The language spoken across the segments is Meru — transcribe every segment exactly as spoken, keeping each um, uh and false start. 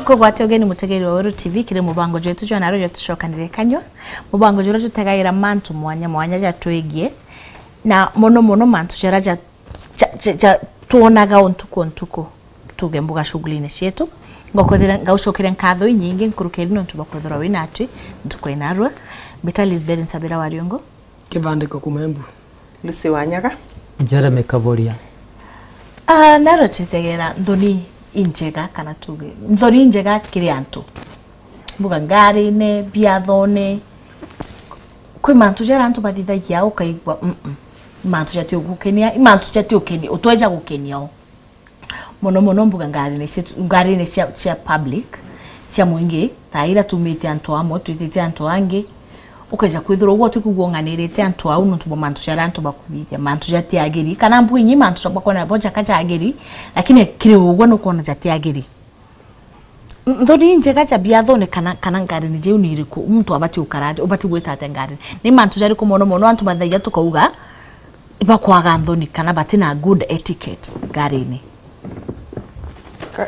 Tugwate ugeni mutegeri wa Weru T V kiri mubango jwetu jwa naro jwa Tucokanire Kanyua, mubango juria jutegaira mantu mwanya mwanya jatwigie, na mono mono mantu jaria ja, ja, ja, ja twonaga o ntuku o ntuku, tuge mbuga shughuli-ini cietu. Ngokwithira, ngaucokeria nkatho inyingi nkurukiri nontu bwa kwithirwa wi natwi ntuku inarua. Mbita Lisbeth Nsabira wa Riungu. Kivandiko kuma Embu. Lucy Wanyaga. Jeremy Kaboria. Ah, naro twitegera nthoni injega kana tuge nthoni injega kiri antu. Mbuga ngarine, biathone. Kwi mantu jaria antu bathithagia ukaigua, mm, mm. Mantu jati ugukenia, mantu jati ukenia, utweja gukenia o. Mono mono mbuga ngarine cia, ngarine cia, cia public, cia muingi, thaa iria tumite antu amwe, twitite antu angi, ukeja kwithirwa ugwe utikwigua ung'anirite antu au nontu bwa mantu jaria antu bakuthithia, mantu jatiagiri, kana mbuga inyi mantu ja-, bakwona bo jaka jagiri, lakini kiri ugwe nukwona jatiagiri. N-, nthoni injega ja biathone kana, kana ngarine jiu ni iriku? Muntu abati gukara atia? Ubati gwita atia ngarine? Ni mantu jariku mono mono antu bathagia tukauga, ibakwaga nthoni kana batina good etiquette ngarine? Ka-,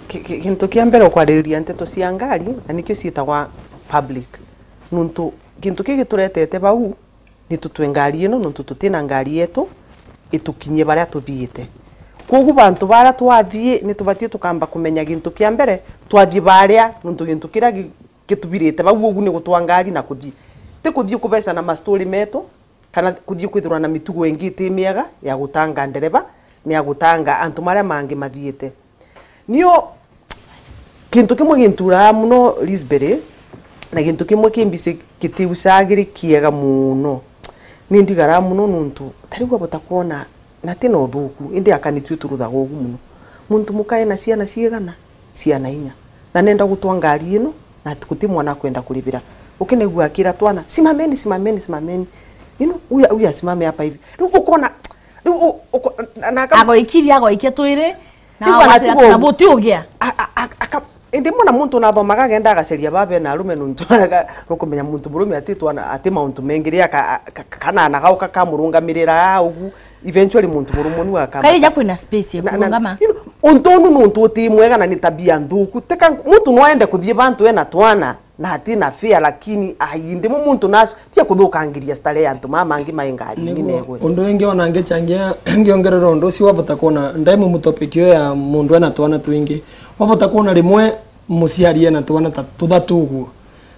ki-, ki-, gintu kia mbere ukwariria nteto cia ngari, na nikio ciitagwa public. Nuntu gintu kiu gituretete bau, ni tutwe ngari ino, nuntu tutina ngari yetu itukinyie baria tuthiite. Kwogu bantu baria twathii, ni tubatie tukamba kumenya gintu kia mbere, twathii baria, nuntu gintu kiria gi-, gitubirite bau ugu ni gutwa ngari na kuthii. Ti kuthii kubecana mastori metu, kana kuthii kwithirwa na mitugo ingi iti miega ya gutanga ndereba, ni ya gutanga antu maria mangi mathiite. Nio, kintu kimwe ginturaa muno, Lisbury, na gintu kimwe kimbici gitiucaa giri kiega muno, ni ndigaraa muno nuntu, ta riu abota kwona, na ti na uthuku, indi aka nitui turuthaga ugu muno. Muntu muka ena ciana ciigana? Ciana inya. Na nenda gutwa ngari ino, na guti mwana akwenda kuribira. Ukinegua akira twana, "Simameni, simameni, simameni." You know, huyu, huyu asimame hapa hivi. Riu ukona, riu u-, uko-, na, na aka- Agoikiria, agoikia twiri, na riu agwatira anatugo tuna ugu. Buti ugia. A-, a-, a-, aka-, indi mwana muntu nathomaga agenda agaceria baba ena arume nuntu aga-, ukumenya muntu murume ati twana, ati mauntu mengi, ria ka-, ka-, ka-, kanana gau kakamurungamirira ugu, eventually muntu murume nu akamba. Kaija kwina space ya Na, na, kurungama. You know, untu unu nuntu uti mwega na ni tabia nthuku. Teka muntu no ende kuthii bantu ena twana, na ati na fear, lakini ai, ndimwe muntu nacio, tia kuthukangiria starehe ya antu mama mangi mai ngari Niguo, ninegwe. Undu wingi ona ngichangia, ngiongerera undu ucio, wabota kuona ndaimu mu topic iyo ya mundu ena twana twingi, wabota kuona rimwe muciari ena twana ta tuthatu uguo.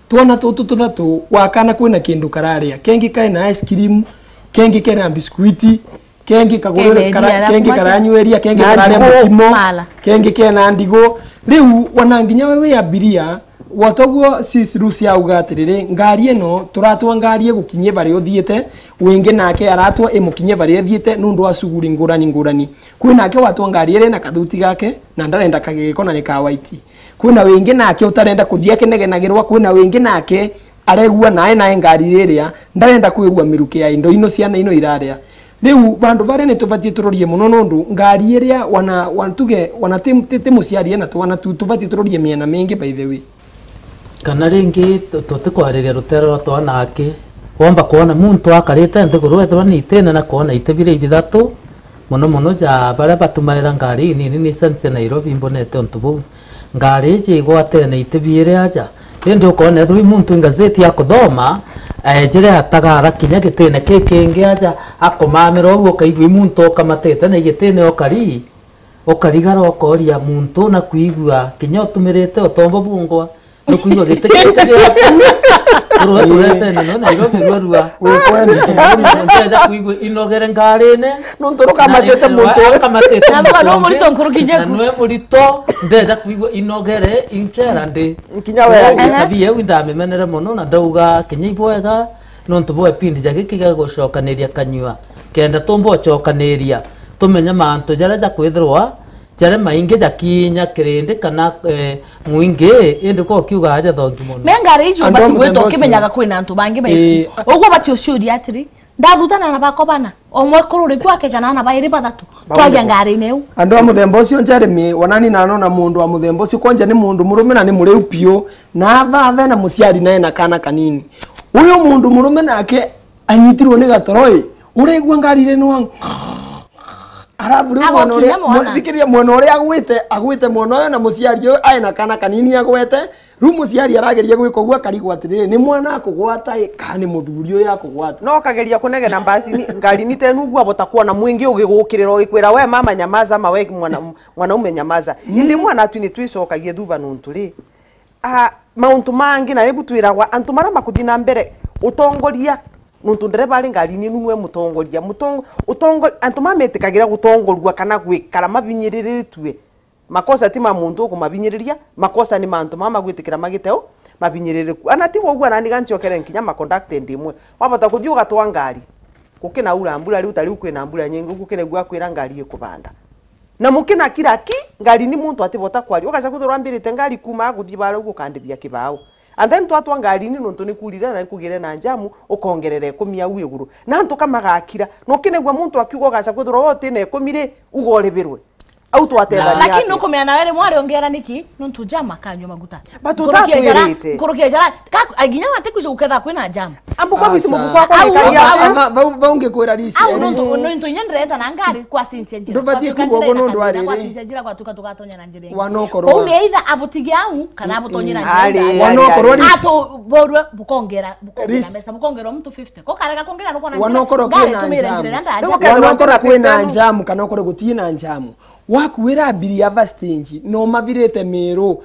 Twana tutu tuthatu, wakana kwina kindu kararia, kengi kaina ice cream, kengi kena biscuit, kengi kagurire Kena kara-, iria kengi riaku karanyweria, kengi Na kararia ndigo. Mukimo, Mala. Kengi kena ndigo. Riu wana nginya we wi abiria, gwatoguo sis Lucy auga atiriri, ngari ino turatwa ngari igukinyie baria uthiite, wingi nake aratwa imukinyie baria ithiite nundu wa shughuli ngurani ngurani. Kwi nake watwa ngari iri na kathuti gake, na ndarenda kagigiko na ni ka white. Kwina wingi nake utarenda kuthia kinegenagirwa, kwina wingi nake aregua nae nae ngari riria ndarenda kwigua miruki ya indo ino ciana ino iraria. Riu bandu baria ni tubatie turorie muno nondu ngari iria wana, wan-, tuge wana ti, ti, ti muciari ena twana tu, tubatie turorie miena mingi by the way. Kana ringi tu-, tutikwariria rutere rwa twana aki, womba kwona muntu akarite nthiguru ethirwa ni itine na kwona iti biria ibithatu, mono mono ja baria batumaira ngari inini ni sense Nairobi mbonete untu buu. Ngari iji igwatene iti biiri aja, indi ukoona ethirwa i muntu i ngazeti akuthoma, ejire atagara kinya gitine ki kingi aja, akomamira uu ukaigua i muntu ukamatite na i gitine ukari, ukarigara ukooria muntu na kwigua kinya utumirite utombo bungwa. Nukwigua giti giti giraku. Turwe turetene no Nairobi rwarua. Wi kweli. Ndeja kwigua inogere ngarine. Nontu rukamatite Na, muntu. Akamatite Na muntu no ungi. Murito nkuruki Na nyaku. Nwe murito, ndeja kwigua inogere inchera ndi. Nkinya we Koguo agi. Tabia iu indamimenere mono na ndauga kinya ibwega nontu bwa ipindi ja giki gia gucokaniria kanyua. Kenda tumba ucokaniria, tumenye mantu jaria jakwithirwa jaria maingi jakinya kirindi kana, eh, mwingi, indi kwa ukiuga aja thongi mono. Me ngari icio Andu a bati gwita muthemba ukimenyaga ucio. Kwina antu bangi baiku. Ii. Uguo bati uciuria atiri, ndathutana na bakwa bana, omwe kururi ku akeja na ana bairi bathatu. Twagia ngari-ini iu. Andu a muthemba ucio, Jeremy, wanani na anona mundu wa muthemba ucio, kwanja ni mundu murume na ni muriu piu, na ava ave na muciari nae na kana kanini. Uyu mundu murume nake anyitirwo ni gatoroi, uraigua ngari iri nwa Arabu riu mwana uria, thikiriria, mwana uria agwite, agwite mwana uyu na muciari uyu ae na kana kanini agwete, riu muciari arageria gwika uguo akarigwo atiriri, ni mwana akugwata i, kana ni muthuri uyu akugwata? No kageria kunegena mbasi ni, ngari ni tenu uguo abota kuona mwingi ugigukirira ugikwira, "We mama nyamaza, ama we mwana, mwanaume nyamaza." Indi mwana atu ni twicokagia thuba nuntu ri, Ah, mauntu mangi na ribu twiragwa antu maria makuthi na mbere utongoria, nuntu ndereba ari ngarini inu nwe mutongoria. Mutongo-, utongo-, antu mametikagira gutongorua kana gwikara mabinyiriritue. Makosa ti ma muntu ukumabinyiriria, makosa ni mantu mama magwitikira magite u mabinyiririku. Ana ti wogua nani ganciokere nkinya makondakte ndi imwe. Wabota kuthi ugatwa ngari. Gukinaura mbura riu, ta riu kwina mbura nyingi, gukinegua kwira ngari ikubanda. Na mukina kira ki, ngari ni muntu atibota kwaria. Ugaca kwithirwa ambirite ngari kuuma guthii bara uguo ukandibia kibao. And then twatwa ngari ni nontu ni kurire na ni kugire na njamu, ukongerera ikumi au iguru. Na antu kamagakira. Na ukinegua muntu akiuga ugaca kwithirwa we utina ikumi ri, uga uribirwe. Au twatethania. Lakini atia? Nukumenya nawe rimwe ari ongeera niki? Nontu jam akanyua maguta. But nkuruki ya jara, utatwirite. Nkuruki ya jara, ka-, a, nginya wati kwija guketha kwina jam. Ambu kwa bisi muku kwakwa au, gikaria au, atia? Ama, bau, bau ngikwira risi, au, risi. Nontu, nontu inya ndireta na ngari kwa sinsia njira. Ndubatie kuuga uguo nontu ariri. Kwa sinsia njira gwatuka tugatonya na njira ingi. Wanokorwa. Kou ni either abutige au, kana abutonye na njira ingi. Ari, ari, ari. Wanokorwa risi. Atu borwe bukongera, bukongera mbeca, bukongera mtu fifty. Ko karega kongera nuko na njira. Wanokorwa kwina jam. Wanokorwa kwina jam, kana ukore gutii na jam. Wakuira abiria ba stage, no mabirite Miru.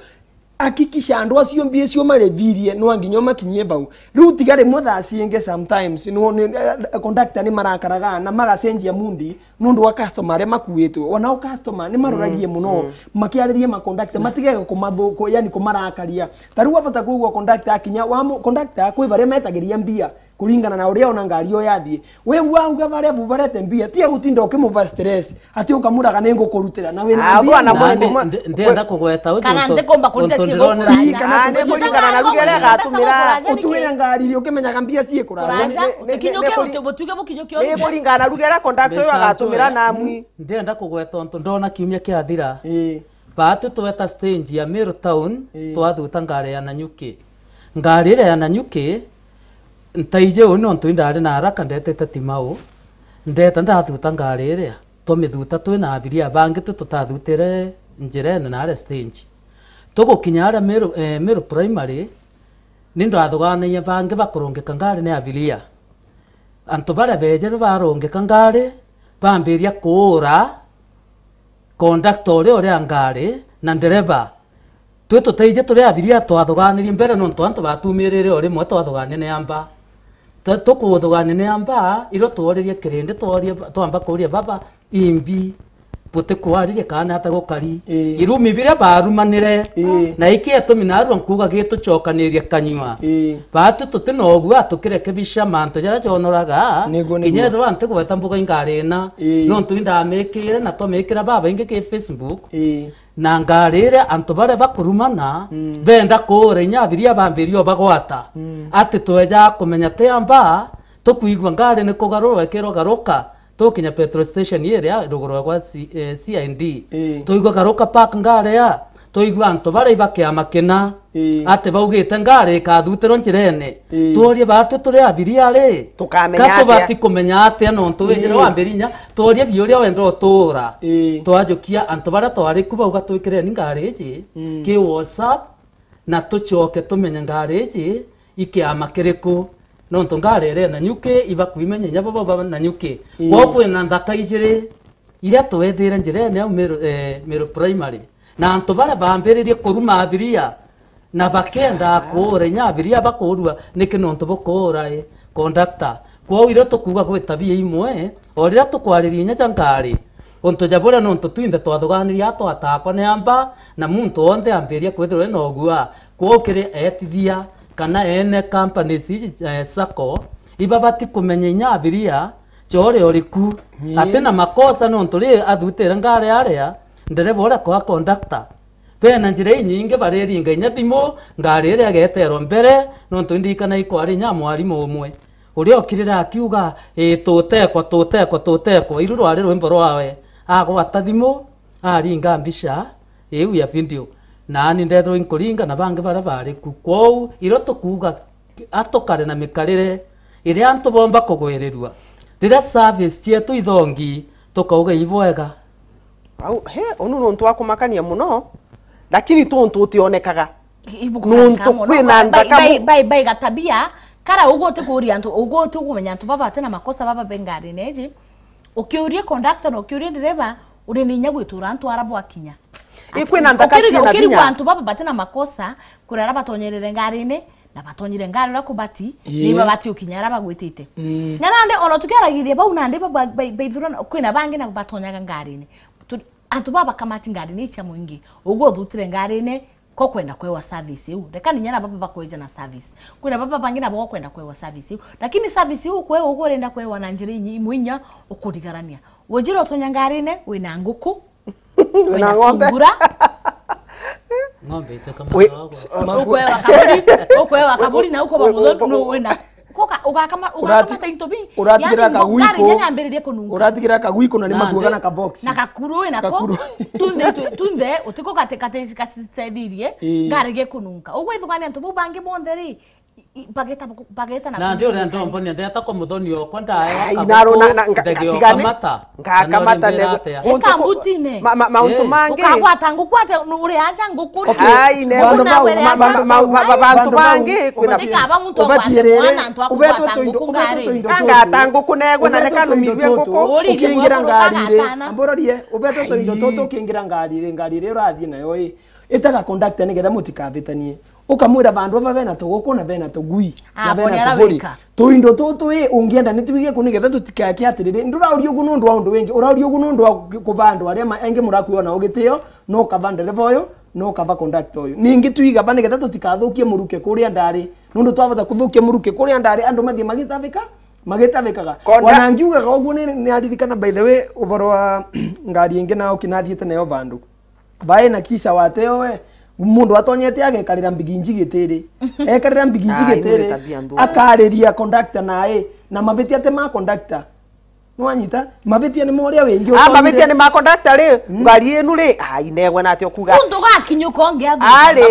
Hakikisha andu acio mbi icio marevirie, no nginya umakinyie bau. Riu tiga rimwe thaa ciingi sometimes, no, ni, eh, conductor ni marakaraga na magacenjia mood nontu wa customer aria makuitwe. Ona o customer ni maroragie muno, makiaririe ma conductor, matige kumathuku, yani kumarakaria. Ta riu wabota kwigua conductor akinya, wa mu-, conductor kwi baria metagiria mbia. Kuringana na uria ona ngari iyo yathii. We wauga baria bubarete mbia, tiga gutinda ukimuva stress. Ati ukamuraga ni ngukurutira na wina mbia. Ah, bwana, na mwendi ndi-, mwe-, ndi-, ndienda kugweta uju. Kana ntikumba kurita ciugo kuraja. Ii, kana ah, ni kuringana na ruga iria agatumira. Utwire ngari iria ukimenyaga mbia cii kuraja. Kuraja, ni, ni, ukinyukia ni kuri-, uti-, butuge bukinyukia ni kuringana na ruga iria conductor uyu agatumira namwi. Ndienda kugweta untu ndona kiumia kiathira. Ii. Baatu tweta stage ya Meru Town, ii, twathuta ngari ya Nanyuki. Ngari iria ya Nanyuki, ntaiji uu nontu indari na haraka ndetete Timau, ndeta ndathuta ngari iria, twamithuta twina abiria bangi tu tutathutire njirene na aria stage. Tugukinya aria Meru, eh, Meru Primary, ni ndathugaanagia bangi bakurungika ngari ni abiria. Antu baria beejire barungika ngari, bambiria kuura conductor uria uria ngari na ndereba. Twi tutaiji turi abiria twathugaanirie mbere nontu antu batumirire o rimwe twathugaania ni amba. Tu-, tukuthugaania ni amba, irio tworirie kirindi tworie, twamba kuuria baba, imbi, butikwaririe kana ata gukari. Ii. Irumi biria barumanire, ii, na iki etumi narua nkuuga gitucokaniria kanyua. Ii. Baatu tuti na ugua tukirekebisha mantu jaria jonoraga, niguo, kinya niguo. Ethirwa ntigweta mbuga ingari ina, ii, nontu indamikire na twamikira babaingi ki Facebook. Ii. Na ngari iria antu baria bakurumana, mm, benda kuura inya abiria bambiria ubagwata. Mm. Ati tweja kumenya ti amba, tukwigua ngari ni kugarurwa ikirwa garuka, tukinya petrol station iria ruguru rwa C-, eh, C I D. Ii. Tuigua garuka park ngari ya, tuigua antu baria ibakiama kina. Ii. Ati baugite ngari ikathutirwa njirene. Ii. Tworie baatu turi abiria ri, tukamenya ka atia? Tubati kumenya atia nontu wijire, ii, wambirinya, tworie biuria wenda utuura. Ii. Twajukia antu baria twari ku bauga twikireni ngari iji, mm, ki WhatsApp, na tucoke tumenye ngari iji ikiama kiriku. Nontu ngari iria Nanyuki ibakwimenya inya baba ba Nanyuki. Ii. Kwou kwina nthaka ijiri iria twethire njirene au Meru, eh, Meru Primary. Na antu baria bambiririe kuruma abiria, na bakenda kuura inya abiria bakuurua, niki nontu bukuura i conductor. Kwou irio tukuuga gwi tabia imwe, o riria tukwariria inya ja ngari, untu ja buria nontu twinthe twathugaanirie a twatakwa ni amba, na muntu wonthe ambiria kwithirwa ena ugua. Kwou kiri etithia kana ene companies iji, eh, sacco, ibabati kumenya inya abiria, Chore uriku. Ii. Atina makosa nontu ri athutire ngari aria, ndereba uria kwa conductor. Bena njira inyingi bariringa inya thimu, ngari iria igeterwa mbere, nontu ndirikana ikwari inya mwarimu umwe. Uria okirire akiuga, "Ii, tutekwa, tutekwa, tutekwa." Iru rwari rwimbo rwawe. Agwata thimu, aringa mbica iu ya video. Naani ndethirwa inkuringa na bangi baria bari ku. Kwou, irio tukuuga atukare na mikarire iria antu boomba kugwirirua. Riria service cietu ithongi, tukauga ibwega. Au, he, unu nuntu wa kumakania muno, lakini tuntu utionekaga. Nuntu kwina ntaka bai, bai, bai gatabia, kara uguo utikuria antu, uguo utikumenya antu baba bati na makosa baba be ngarine iji. Ukiuria conductor na ukiuria ndereba, uri na inya gwitura antu ara bwakinya. Ii, kwina ntaka ciina binya. Antu baba bati na makosa, kuri ara batonyerere ngarine, na batonyire ngari uria kubati, ii, ni babati ukinya ara bagwitite. Mm. Na nandi ona tukiaragiria bau nandi ba-, ba-, ba-, baithurana, kwina bangi na batonyaga ngarine. Tu-, antu baba bakamati ngarine cia mwingi. Uguo uthutire ngarine, ko kwenda kwewa service iu. Reka ninya na baba bakweja na service. Kwina baba bangi nabo ko kwenda kwewa service iu. Lakini service iu kwewa uguo urenda kwewa na njira inyi-, imwe inya ukurigarania. Wejire utonya ngarine, wina nguku, wina ng'ombe. Sungura. Ng'ombe iteka. Wi-, mathagwa. Ukwewa kaburi, ukwewa kaburi na ukoba muthoni, no wina. Koka, ugakama, ugakama taito bi. Uratigira kagui ko. Nyanya ambiririe kununga. Uratigira kagui ko na ni makuaga na kabox. Na kakuru wina ko. Kakuru. Tunde, tu-, tunde, utiko kate, kate, kate, katethirie, ii, ngarege kununga. Ugwe ithugania antu bau bangi bonthe ri, I-, i-, bageta baku-, bageta na nandi uria ndombonia ndeta kwa muthoni okwa ndae. Ai, naro na, na, nga-, ndege ngatigane, okamata, ngakamata kana uri mbira atia? Eka mbutine. Ma-, ma-, mauntu mangi. Ukagwata nguku ate, nu-, uri aja nguku ri. Ai, ne, bantu bau, ma-, ma-, bantu bangi, kwina ndikaba muntu ubatie riri, mwana antu akugwata nguku ngari. Kangata nguku negwe na neka numirwe nguku. Ukingira ngari ri, amburorie, ubetwe tuindo tutu ukingira ngari ri, ngari ri urathie nayo i. Itaga conductor nigetha mutikabitanie. Ukamwira bandu aba bena tuguku na bena tugui, na bena tuburi. Tuindo tutu ii, ungienda ni twige ku nigetha tutikaeke atiriri. Ndurauria ugu nundu wa undu wingi, urauria ugu nundu wa ku-, kuba andu aria ma-, engi murakuona ugitio, no ukaba ndereva uyu, no ukaba conductor uyu. Ningi twiga ba nigetha tutikathukie muruke kuria ndari. Nundu twabota kuthukia muruke kuria ndari, andu mathie magitavika, magitavikaga. Ona ngiugaga uguo ni, ni aririkana, by the way, uboro wa ngari ingi nao kinathiite nayo bandu. Bae na kisa wateo we, mundu atonyete agekarira mbiginji gitiri. Ekarira mbiginji gitiri, akariria conductor nae, na mabitia ti ma conductor. Nwanyita? Mabitia ni moria wingi. Ah, mabitia ni ma conductor ri, ngari inu ri, ai, negwe nati okuga. Untu gakinyuka ungi athu. Ari,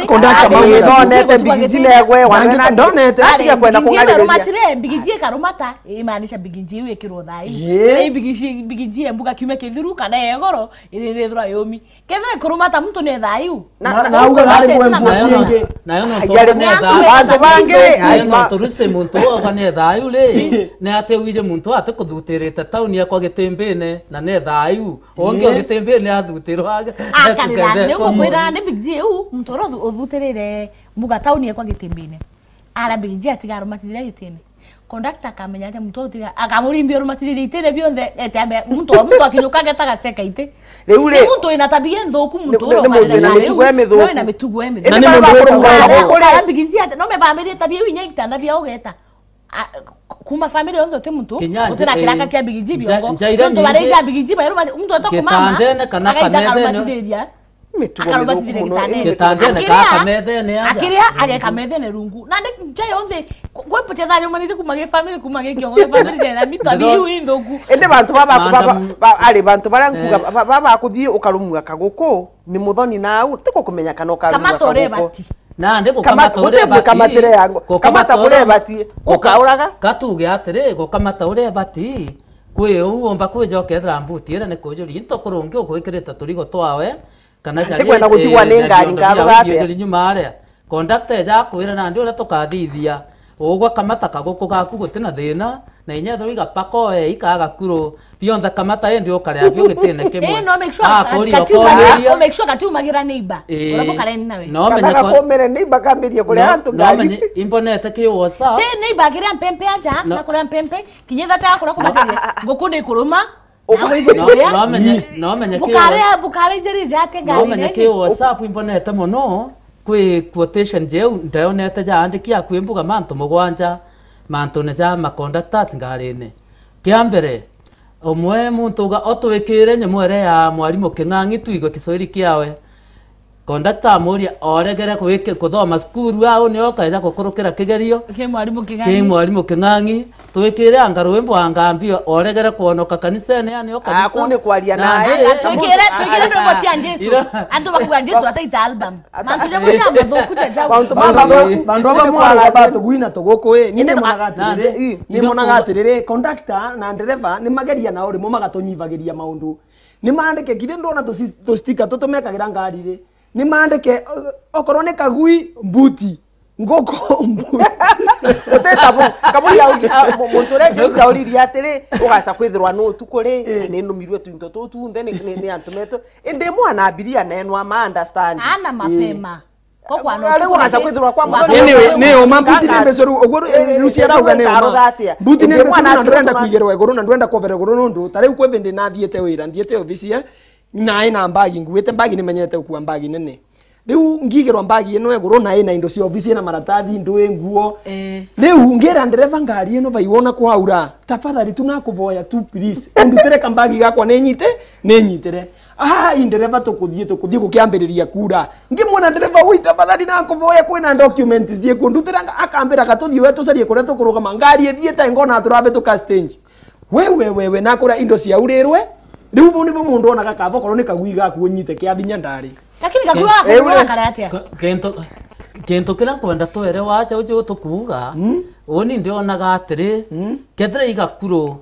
conductor, nonete mbiginji negwe, wanwe nati. Ndonete. Ari, kwenda kungariria. Mbiginji ikarumata, imaanisha mbiginji iu ikirwo thai. Ii. Mbiginji, mbiginji embuga kiumia kithiru kana egoro, iririthirwa yumi. Kethira ikurumata muntu ni thayu. Na, na, na uga nari mwembu ciingi. Nayo no, nayo no. Ai, ari bantu bangi ri, ai, no ma- turuse muntu oga ni thayu ri. Ni ati wije muntu ati kuthutirite tauni ekwa gitimbine na ni thayu. Ongi o gitimbine athutirwa. Akarira, ni gukwira ni big G u, muntu uria uthu-, uthutirire mbuga tauni ekwa gitimbine. Ara big G atiga arumatithire gitine. Conductor akamenya atia muntu utiga, akamurimbia urumatithire itine bionthe, ete ambe, muntu, muntu akinyuka ageta gaceka iti. Riu ri, ni muntu wina tabia nthuku, muntu ni, ni muntu wina mitugo ya mithuku. Wina mitugo ya mithuku. Indi baria bakurunga kuri. Ara big G ati, no mebambirie tabia iu inya itanda bia ugeta. A, kuma family yonthe uti muntu, uti na kiraka kia big G biongo. Nontu bareja big G bairuma, muntu ata kumama, gitandene kana kamethene. Mitugo akarubatithire muthuku muno, gitandene. Gitandene kana kamethene aja. Akiria, ageka methene rungu. Na ndi nja yonthe, kwe pocha thayo manithe kuma ge family, kuma ge kiongo, ge family jena mito, tabia iu inthuku. Indi bantu baba, baba, ari bantu baria nkuga, baba, baba kuthii ukarumua kaguku, ni muthoni nau, tiko kumenya kana ukarumua kaguku. Kamata uria ibati. Nandi gukamata uria ibati, gukamatira yangu. Gukamata uria ibati, ukauraga. Katuge atiri, gukamata uria ibati, kwi uu umba kwija ukethira mbuti iria ni kujuri into kurungi ugwikirite turigo twawe, kana jari, ndikwenda gutigwa ni ngari ngarutha atia? Nyuma aria. Conductor eja akwira nandi uria tukathithia. Ugwa kamata kaguku gaku guti na thina, na inya ethirwa igapaka oe, ikaga kuru, bionthe kamata indi ukarea bio gitine kimwe. Eh, no make sure akuria, katiuma-, ukoriria. No make sure katiumagira neighbor. Eh, uria bukareni nawe. No menye kana ko-, kumire neighbor kambirie kuria antu ngari. No menye imbonete ki WhatsApp. Ti neighbor akiria mpempe aja, no, na kuria mpempe, kinya ithate akura kubakiria. Nguku ni kuruma. No, no menye, no menye ki bukare, bukare njeri jate ngari. No menye ki WhatsApp imbonete mono, kwi quotation jeu ndayonete jaandiki akwi mbuga mantu mugwanja mantune ja ma conductors ngarine. Kia mbere, umwe muntu uga, otwikire nyomwere ya mwarimu King'ang'i tuigwe Kiswahili kiawe. Conductor amuria, oregere gwiki-, kuthoma cukuru au nio ukaeja gukurukira kigerio? Ki mwarimu King'ang'i. Ki mwarimu King'ang'i. Twikire anga rwimbo anga mbio, oregere kwonoka kanisene, yani o kanisa. Aku ni kwaria naye. Twikire, twikire ndwimbo cia Jesu. Antu bakuga Jesu ataita album. Mantu jamwe ja mathuku ja jau. Bantu ba mathuku. Bantu ba mwana ba tugwina tuguku, ii, ni monaga atiriri, ni monaga atiriri, conductor na ndereva ni mageria nao rimwe magatunyivagiria maundu. Ni maandike kiri ndona tu, tu sticker tutumekagira ngari ri. Ni maandike, o-, okorwo ni kagui, mbuti. Nguku, mbuti. Uteta bu, kaburi ya ugi-, a, mu-, muntu uria James auririe atiri, ugaca kwithirwa ni utuku ri, ni numirwe twinto tuu tunthe ni, ni, ni antu metu. Indi mwana abiria nenwa ma understand. Ana mapema. Riu ugaca kwithirwa kwa muthoni. Ni, ni, ni uma mbuti ni mbicoru, uguo ru-, eh, eh, Lucy arauga ni uma. Mbuti ni mbicoru na ndurenda kwigirwa iguru, na ndurenda kwovera iguru nundu, ta riu kwi vindi nathiite wira, nthiite obici, eh, na ina mbagi, nguite mbagi, ni menyete gukua mbagi nene. Riu ngigirwa mbagi ino iguru, na ina indo cia obici, ina maratathi, ndui, nguo. Eh. Riu ngira ndereva ngari ino, vai wona kwaura, tafadhali tu nakuvoya tu, please, undutire kambagi gakwa ninyite, ninyitire. Ai, ndereva, tukuthii, tukuthii gukiambiriria kuura. Ngimwona ndereva, ui, tafadhali nakuvoya, kwina documents ciikuo. Ndutira nga-, akambira, gatuthii we tucarie kuria tukurugama. Ngari ithiite, ngona turabituka stage. We, we, we, we, nakuria indo ciaurirwe. Riu buu nibo muntu onaga kaba okorwo ni kagui gaku unyite kia binya ndari. Lakini kagui gaku urakare atia? Kintu, kintu kiria nkwenda twere wacha uju tukuuga, uni ndionaga atiri, kethira igakuru,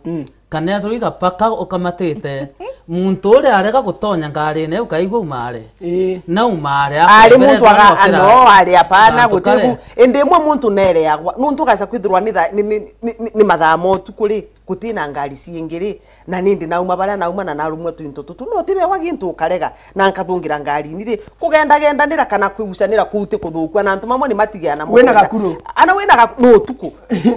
kana ethirwa igapaka ukamatite, muntu uria arega gutonya ngarine iu kaigua umare. Ii. Na umare, ari muntu aga-, no, ari apana, gutiku. Indi imwe muntu nereagwa, nuntu ugaca kwithirwa ni tha-, ni, ni, ni, ni, ni mathaa ma utuku ri, gutina ngari ciingi ri, na nindi nauma baria nauma na narumwa twinto tutu, no tibewa gintu ukarega, na nkathungira ngarini ri, kugendagendanira kana kwigucanira kuu ti kuthukua, na antu mamwe ni matigia na wina gakuru. Ana wina gaku-, no utuku.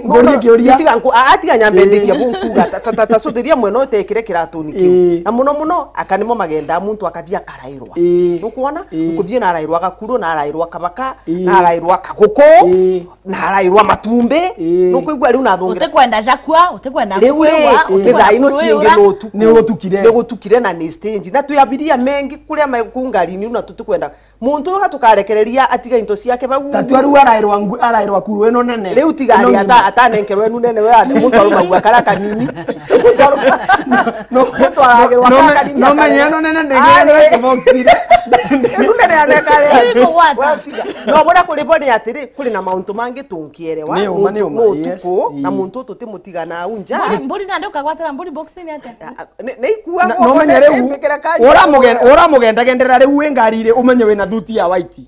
Ngoria kiuria. Itiga nku-, a-, atiga nyambe ndikia bu nkuga, ta, ta, ta, ta, cuthiria mwena utekire kiratuni kiu. Ii. Na muno muno, aka nimo magenda muntu akathia akarairwa. Ii. Nukwona? Ii. Nkuthie narairwa gakuru, narairwa kabaka, ii, narairwa kaguku, ii, narairwa matumbi. Ii. Nukwigua riu nathungira. Utikwenda jakua, utikwenda riu ri, kukwirwa, ii, utikwenda thaa ino ciingi kukwirwa. Ni utuku. Ni utukire. Ni gutukire na ni stage. Na twi abiria mengi kuria me ku ngarini na tutikwenda Muntu uyu gatukarekereria atiga into ciake bau. Tatu ariu arairwa ngu-, arairwa kuru ino nene. Riu tiga ino ari ata-, atanenkerwe enu nene we ati muntu arumagua karia kanini. Muntu aru-, no, muntu aragirwa no, karia kanini no, menya ino nene ndegere boxire. Inu nene aneka ari. Iko gwata. We tiga. No, bora kuri bo ni atiri, kuri na mauntu mangi tunkierewa. Ni uma, ni uma, no, yes, tuku, na ii, muntu tutimutiga na unja. Mburi, mburi nandi ukagwatira mburi boxini atia? A, a, ni, ni ikua na, no, menya riu, uramugen-, uramugendagendera riu wi ngari ri, umenye wina thuti ya white.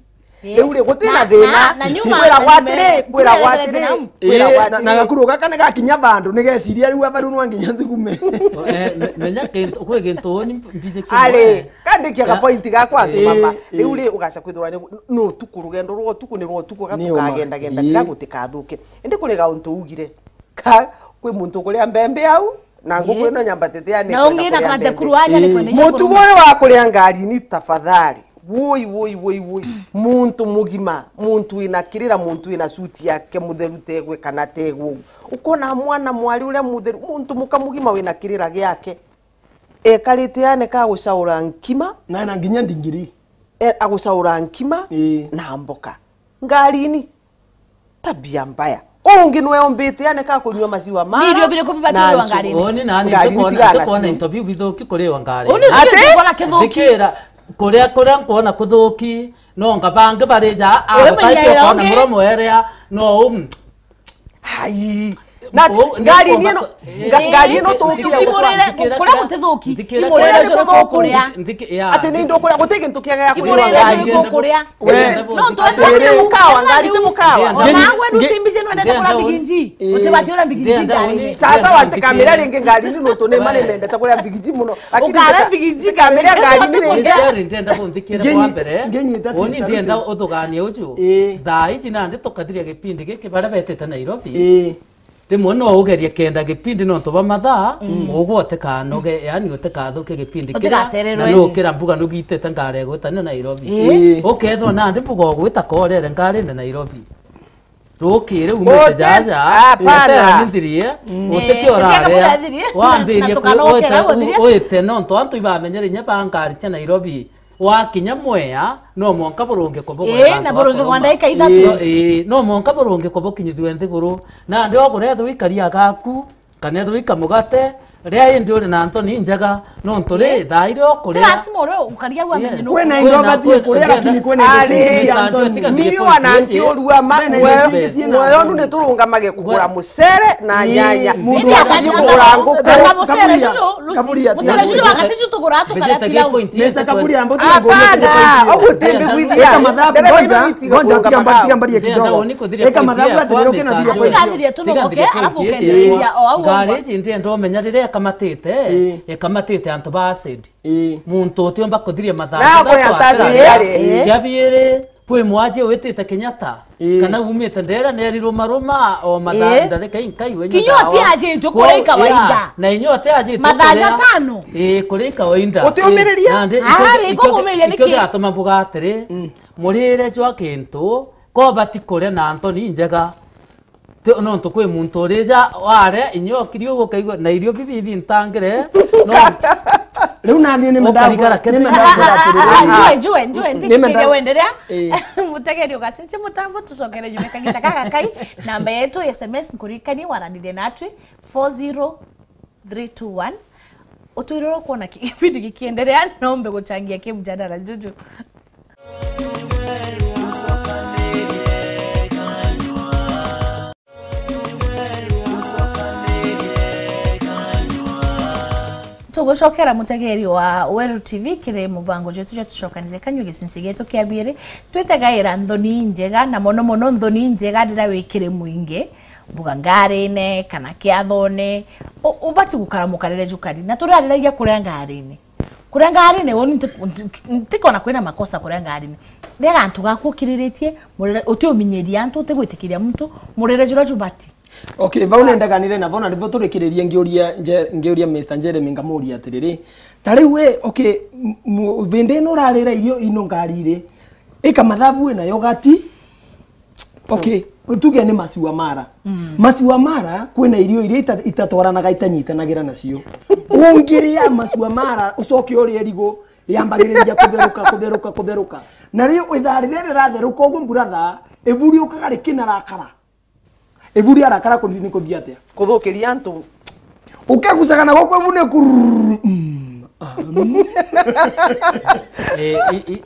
Ii. Riu ri, gutina thina. Na, na, na nyuma, kwiragwa atiri, kwiragwa atiri, kwiragwa atiri. Na gakuru gaka ni gakinya bandu, ni geciria riu aba riu nwa nginya nthugume. Eh, me-, menya kintu, kwi gintu uni mbiji kimwe. Ari, kandikia ga point gakwa ati mama. Ii, ii. Riu ri, ugaca kwithirwa ni, ni utuku, rugendo rwa utuku ni rwa utuku, gatukagendagendanira gutikathuke. Indi kuri gauntu ugire. Ka, kwi muntu ukuria mbembe au, na nguku ino nyambatite yani. Na ungi na kanda kuru aja ni kwenda mutugo uyu wa kuria ngarini tafadhali. Woi, woi, woi, woi. Muntu mugima, muntu wina kirira, muntu wina suti yake mutheru tegwe kana tegwe ugu. Ukona mwana mwari uria mutheru, muntu muka mugima wina kirira giake. Ekarite yani ka gucaura nkima. Na ena nginya ndigiri. E, agucaura nkima, ii, na mboka. Ngarini. Tabia mbaya. Ungi nwe ombite ane ka kunywa maziwa ma. Ni irio biriku bibatirwa ngarini? Oni nani ngarini tiga na kuona interview bithuki kuriwa ngarini. Uni ati kuona kithuki. Ndikira kuria, kuria nkuona kuthuki, no nga bangi barija, a, ukaiti kuona muromo eria, no, um. Hai. Na ngari ni ino, nga-, ngari ino tukire gukura. Kuria gutithuki. Kuria ni kuthuku. Ati ni ndu kuria guti gintu kiega gia kuriwa ngari. Kuria. We, no, twende mukawa, ngari ti mukawa. Ona we nusimbice nwendete kuria Big G. Utibati uria Big G ngari. Sasa watikamira ringi ngari ni nuntu ni mani mendete kuria Big G muno. Lakini ukara Big G ngari. Kamira ngari ni ringi. Ndenda kunthikire kwa mbere. Oni ndenda uthuganie uju. Thaa iji nandi tukathiria gipindi giki baria betite Nairobi. Rimwe no ugerie kenda gipindi nontu bwa mathaa, mm, ugwe utikanoge, yani utikathuke gipindi kiria, utigacererwe, na nukira mbuga nugitite ngari igwitania Nairobi. Ii. Ukethwa nandi mbuga ugwita korere ngarine Nairobi. Rukire umite jaja, hapana, utera nithirie, mm, utikio uraria, wambirie na tukanokera guthiria, wite nontu antu ibamenyere inya ba ngari cia Nairobi. Wakinya Mwea, no mwanka burunge kubo. Ii, na burunge kwa ndagika ithatu. No, ii, no mwanka burunge kubo kinyithue nthiguru. Nandi ogurethirwa ikaria gaku, kana ethirwa ikamugate, ria indi uri na ntoni injega, nontu ri, thaa iria ukuria. Ti lazima uri ukaria au amenye. Yes. Kwina indo ubatie kuria, lakini kwina indo cia ntoni. Miwa na nkiurua ma, muoyo nu ni turungamage kugura mucere na nyanya. Mundu akathie kugura nguku. Mucere juju, Lucy, mucere juju wakati ju tugura tukaria pilau. Mister Kaburi, ambo tiga ngombe. Hapana, uguo timbigwithia. Eka mathabu, ndereba, ngoja, ino nitiga ngoja, kurunga tiga mba-, mathabu. Tiga mbaririe kidogo. Eka mathabu, ati ndio kena ndio. Tiga thire tu noke, alafu ukenderia o au. Ngari iji ntienda umenya riria ekamatite, ekamatite antu ba acid. Muntu utiumba kuthiria mathabu. Na akoya ta acid ari. Kia biiri, kwi mwaji witite Kenyatta, kana umite ndera, neri ruma ruma o mathaa, ndarika inkai wenye. Kinya oti ajitwe kuria kawaida. Na inyuo ati ajitwe mathaa kuria. Mathaa tano. Ii, kuria kawaida. Utiumiriria? Ari, kukumiria niki? Ikio giatuma mbuga atiri, murire jwa kintu, ko bati kuria na ntoni injega. Ti, nontu kwi muntu urija waria, inya ukiria uguo ukaigua, na irio bibi bintangire, no. Riu nani ni mendaga ukarigara kete. Ni mendaga kura atiri. Ah, ah, ah, njue, njue, njue, nthikiririe wenderea. Ii. Mutegeri ugacenjia mutambo, tucokere nyuma kagita gaka kai. Namba yetu ya S M S nkuririkanie waranirie natwi, four zero three two one. Utwirire kwona ki-, kipindi gikienderea, nombe guchangia ki mjadala juju. Tugucokera mutegeri wa Weru T V kiri mubango jwetu jwa tucokanire kanyua gicunci gietu kia biiri. Twitegaira nthoni injega, na mono mono nthoni injega riria wi kiri mwingi, mbuga ngarine kana kiathone, u-, ubati gukara mukarire jukari. Na turariragia kuria ngarine. Kuria ngarine, uni nti-, nti-, ntikona kwina makosa kuria ngarine. Riria gantu gaku ukiriritie, murire, utiuminyiria antu, utigwitikiria muntu, murire juria jubati. Okay, vau nendaganire navo, na nivo turikiririe ngiuria nje-, ngiuria Mister Jeremy ngamuria atiriri, ta riu we, okay, m-, m-, vindi ino urarira irio ino ngari ri, ika mathabu wina yogati, okay, tuge ni maciwa mara. Mm. Maciwa mara, kwina irio iria ita-, itatwaranaga, itanyitanagira nacio. Ungiria maciwa mara, ucoke urie rigu, yambagiriria kutheruka, kutheruka, kutheruka. Na rio ithaa riria riratheruka uguo, mburatha, iburi ukaga rikinarakara. Iburi arakara ku-, ni kuthia atia? Kuthukiria antu. Ukegucaga na guku ibu ni kururu. Mm, ah, mm. Eh, i-, i-,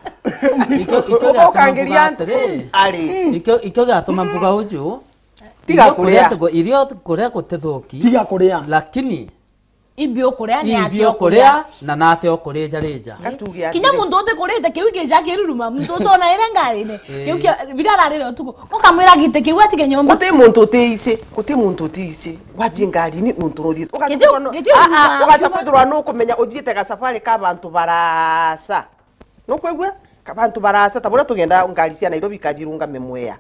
ikio, ikio giatuma mbuga atiri, ari. Ikio, ikio giatuma mbuga uju. Tiga irio kuria. Kuria tigo-, irio kuria gutithuki. Tiga kuria. Lakini Imbi ukuria, ni ati ukuria, na nate ukuria jarija. Gatuge kinya atiri, muntu utikurite kiu kija kiruruma, muntu utona ira ngarine. Eh. Kiu kia, bira ararire utuku. Ukamwira gite kiu atige nyomba. Guti muntu utiici, guti muntu utiici. Wathie ngarini nuntu nuthie. Ugacoka kwithirwa nu-, giti-, giti-, ah, ah, ugacoka kwithirwa nukumenya uthiite gasafari ka bantu baraca. Nukwigua? Ka bantu baraca, ta buria tugenda ngari cia Nairobi ikajirungame Mwea.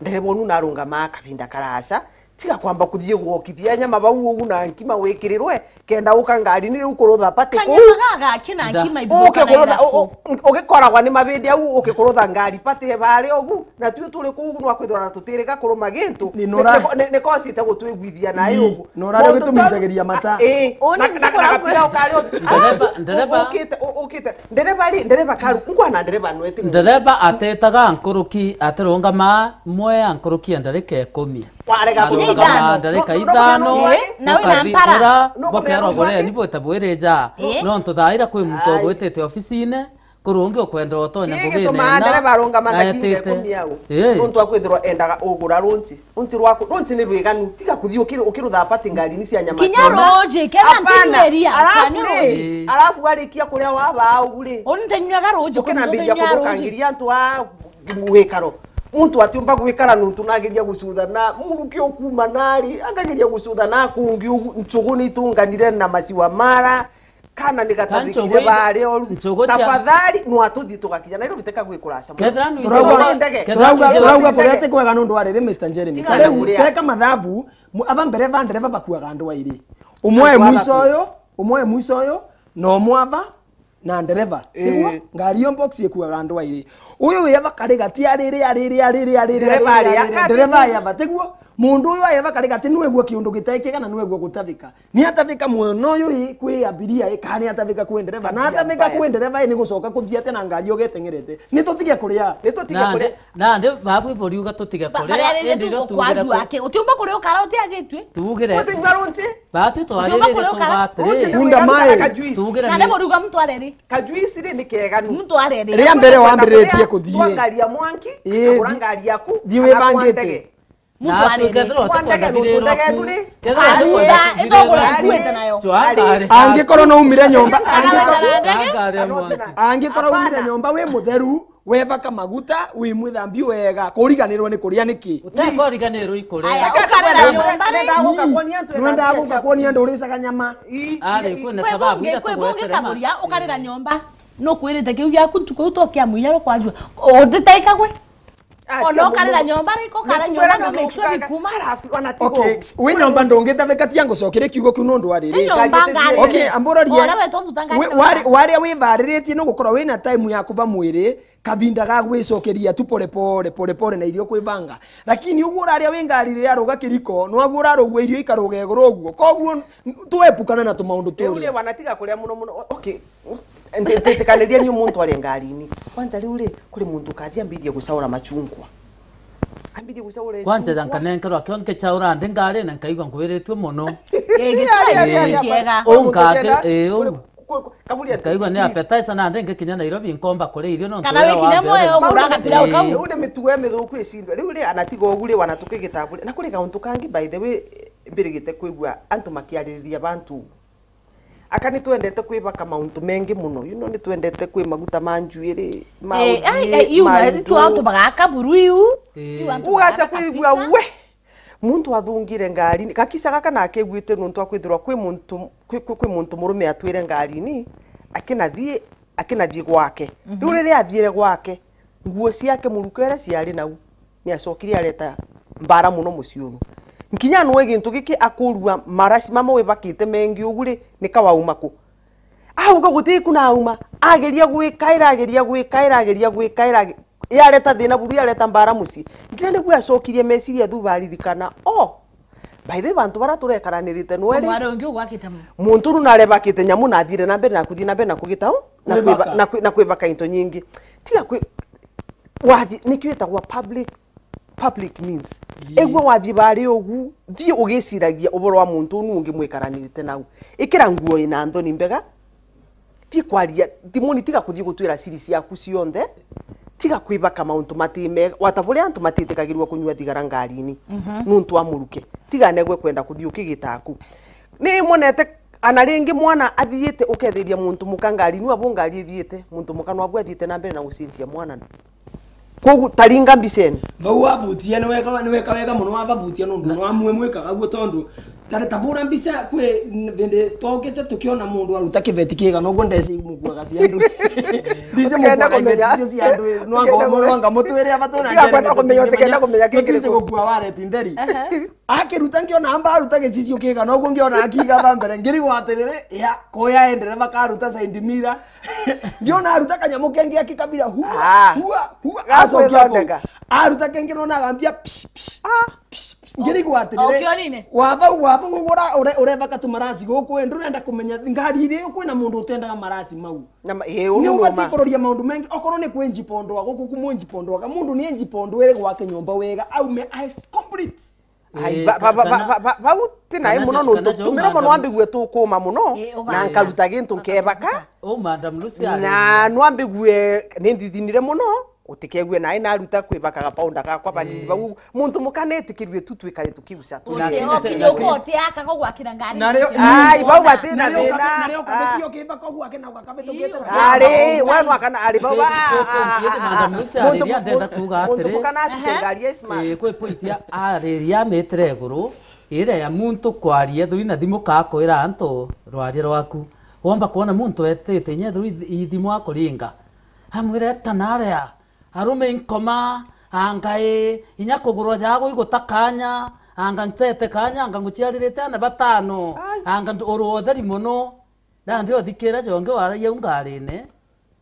Ndereba unu narungamaa kavinda karaca, tiga kwamba kuthie gwokithia nyama bau ugu na nkima wikirirwe, kenda uka ngarini riu kurutha pati kuu. Kanyama gaga kina nkima ibu. Uke kurutha, u-, u-, ugikoragwa ni mabindi au, uke kurutha ngari pati baria ugu, na tui turi kuu ugu, nwakwithirwa na tutirika kuruma gintu. Ni nora-, ni, ni, ni kosite gutwiguithia nayo ugu. Nora riu gitumicagiria mata. Ii. Na, na, na kabira ukari u-, ndereba, ndereba. U-, ukite, u-, ukite. Ndereba ri, ndereba karu, ngwana ndereba nwete. Ndereba atetaga nkuruki, atirungama Mwea nkuruki ya ndarika ikumi. Warega kurungama ndarika ithano, eh, na wina mpara. Bokerwa bureni bwite bwirija. Eh. Nontu thaa ira kwi muntu ugwitite ofisine, kuri ungi ukwenda utonya ngugine ina, ndereba arungama na kinga ikumi au. Eh. Nontu akwithirwa endaga ugura runji. Runji rwaku, runji ni rwiganu, tiga kuthii ukiri-, ukirutha pati ngarini cia nyama. Kinya choma. Runji, kena. Hapana. Ntinyweria, alafu kani ri, runji? Alafu arikia kuria wabaa ugu ri, uni ntinywaga runji, ukinambiria kuthukangiria antu a wikaro. Muntu atiumba gwikara nuntu nageria gucutha na muruki ukuma nari, akageria gucutha na kungi ugu, nchugu ni itunganire na maciwa mara. Kana ni gatabikire baria oru. Tafadhali, no atuthii tugakinya Nairobi, teka gwi kuraca muno. Turauga, turauga, turauga kuria ti kwega nundu wa riri, Mister Jeremy. Tiga kuria. Teka mathabu, mu-, aba mbere ba ndereba bakuaga andu airi. Umwe e mwico uyu, umwe e mwico uyu, na umwe aba na ndereba. Ii. Niguo? Ngari iyo box ikuaga andu airi. Uyu wi aba kari gati ariri, ariri, ariri, ariri, ndereba ariri, ariri, ndereba aya ba, tiguo? Mundu uyu aeva kari gati nwegua kiundu gitaikika na nwegua gutavika. Ni atavika mwena uyu i kwi abiria i, kana ni atavika kwi ndereva? Na atavika kwi ndereva i, ni gucoka kuthia atia na ngari ugeteng'erete? Ni tutige kuria. Ni tutige kuria. Nandi, nandi babu iboriuga tutige kuria, indi rio tugire ku- ake. Utiumba kuria ukara utiajitue. Tugire. Utinywa runji. Batu twariririe tugatiri. Unda mai. Tugire. Nandi boriuga mtu areri. Kajuici ri ni keganu. Mtu areri. Ria mbere wambiritie kuthii. Twangaria mwanki, ii, agura ngari yaku, thi wibangite. Muntu arere. Mwandege nuntu ndege nduri. Ari, ithogora ukuite nayo. Ari. Angikorwo no umire nyomba, angikorwo, angikorwo umire nyomba wi mutheru, wevaka maguta, wi mwithambi wega, kuriganirwo ni kuria niki? Utekoriganirwo ikuria. Aya, ukarera nyomba ri? Nenda guka kuonia antu uricaga nyama. Ari, kwina sababu ira tugweterema. Ukarera nyomba. Nukwirite kiu giaku ntuku iu tokia muinyaro kwajua. Utitaika gwe. Ona ukarira nyomba riko, kara nyomba no make sure bikuma. Okay, wi nyomba ndungitavika tia ngucokeria kiugo kiu nundu wa riri. Ni nyomba ngari. Okay, amburorie. Ora we tothuta ngari. Waria wivariritie ni gukorwo wina time ya kuva mwiri, kavinda ga gwicokeria tu pole pole, pole pole na irio kwivanga. Lakini uguo uraria wi ngari riria ruga kiriko, nwaguo urarugua irio ikaruga iguru uguo. Koguo tuepukana na tumaundu turi. Riu ri wanatiga kuria muno muno. Okay. Nti-, ntitikaniria ni muntu aria ngarini. Kwanza riu ri, kuri muntu ukathi ambirie gucaura machungwa. Ambirie gucaura. Kwanza nkanenkerwa kio nkicaura ndi ngari na nkaigua ngwiritue muno. Ii, gicura kiega. Uu nkake, ii, uu. Kaburia nkaigua ni appetizer na ndi ngikinya Nairobi nkomba kuria irio nontu kana wira wikine wa mbere moyo uguraga pilau kau. Riu ni mitugo ya mithuku icindwe. Riu ri, anatiga ugu ri, wana tukigita bure. Na kuri kauntu kangi, by the way, mbirigite kwigua antu makiaririria bantu. Aka ni twendete kwibaka mauntu mengi muno. You know, ni twendete kwi maguta ma njuiri, ma uthii, ma ndu. Antu bagaka buru iu. Ugaca kwigua we. Muntu athungire ngarini. Gakisa gaka nakiguite nuntu akwithirwa kwi muntu, kwi, kwi, kwi muntu murume atwire ngarini, akinathii, akinathii gwake. Riu riria athiire gwake, nguo ciake muruka iria ciari nau, ni acokire areta mbara muno mucii unu. Nkinya nwe gintu giki akurua maraci mama wibakite mengi ugu ri, ni ka wauma ku? Auga guti ku nauma, ageria gwikaira, ageria gwikaira, ageria gwikaira, age-, yareta thina buru, yareta mbara mucii. Nkinya niguo acokirie meciria thuba aririkana, oh, by the way, bantu bara turekaranirite nwe ri, muntu unu narebakite nyamu na athire na mbere na kuthii na mbere na kugita u, na kwibaka, na kwi-, na kwibaka into nyingi. Tiga kwi-, wathi, nikio itagwa public, public means. Ii. Egua wathi bari ugu, thi ugiciragia uboro wa muntu unu ungi mwikaranirite nau. Ikira nguo ina nthoni mbega, thi kwaria, thimuni, tiga kuthi gutwira siri ciaku cionthe, tiga kwibaka mauntu mati mega, wata buria antu matitikagirwa kunyua thigara ngarini, nuntu wa muruke. Tiga negwe kwenda kuthi ukigita aku. Ni monete ana ringi mwana athiite ukethiria muntu muka ngari, nua bu ngari ithiite, muntu muka nwabu athiite na mbere na gucincia mwana. Kogu taringa mbica ino. Bau wabutia ni weka, ni weka wega muno wababutia nundu no amwe mwikaga guo tondu tare tabura mbica kwi bindi twokite tukiona mundu aruta kiveti kiega noguo ndeci mukuaga cia andu. Ndisi mukuaga iveti cia andu. Nwanga mutwire abatona. Tiga kwenda kumenya, utikenda kumenya kikiri gukua wareti ntheri. Akiruta ngiona amba aruta gicicio kiega, noguo ngiona akiiga ba mbere. Ngirigwa atiriri, ya, koya endere bakaruta side mirror. Ngiona aruta kanyamu kengi akikabira, hua, hua, hua, acokia kou. Aruta kengi nona agambia, psh, psh, psh, psh. Ngirigwa atiriri, ukionine? Waba, waba ugura, ure-, ureba katumaraci guku, ndurenda kumenya ngari iri kwina mundu utendaga maraci mau. Ni ubati kuroria maundu mengi, okorwo ni kwi njipondwa, guku kumwe njipondwaga, mundu ni njipondwa iri gwake nyomba wega, aume as complete. Ai, ba-, ba-, bau ti nai muno nuntu tumiro mono ambigue tukuma muno, na nkaruta gintu nkebaka. U Madam Lucy ari na nwambigue ni nthithinire muno, utikegue nai naruta kwibaka gapaunda gakwa banini bau. Muntu muka netikirue tu twikare tukiguca tu. Ai, bau batina thina. Ari, we nwakana ari bau ba. Madam Lucy ariria ndenda kuuga atiri, muntu muka nacuke ngari ya smart. Ii, kwi point ya ariria amitire iguru, iria ya muntu kwaria ethirwi na thimu kakwira antu rwaria rwaku. Womba kwona muntu etite inya ethirwi i thimu akuringa, amwire eta naria, arume inkoma, anga ii, inya kugurwa jagwe iguta kanya, anga ntete kanya, anga nguciaririte ana batano, anga uru utheri muno. Nandi uthikira jongi waragia u ngarine.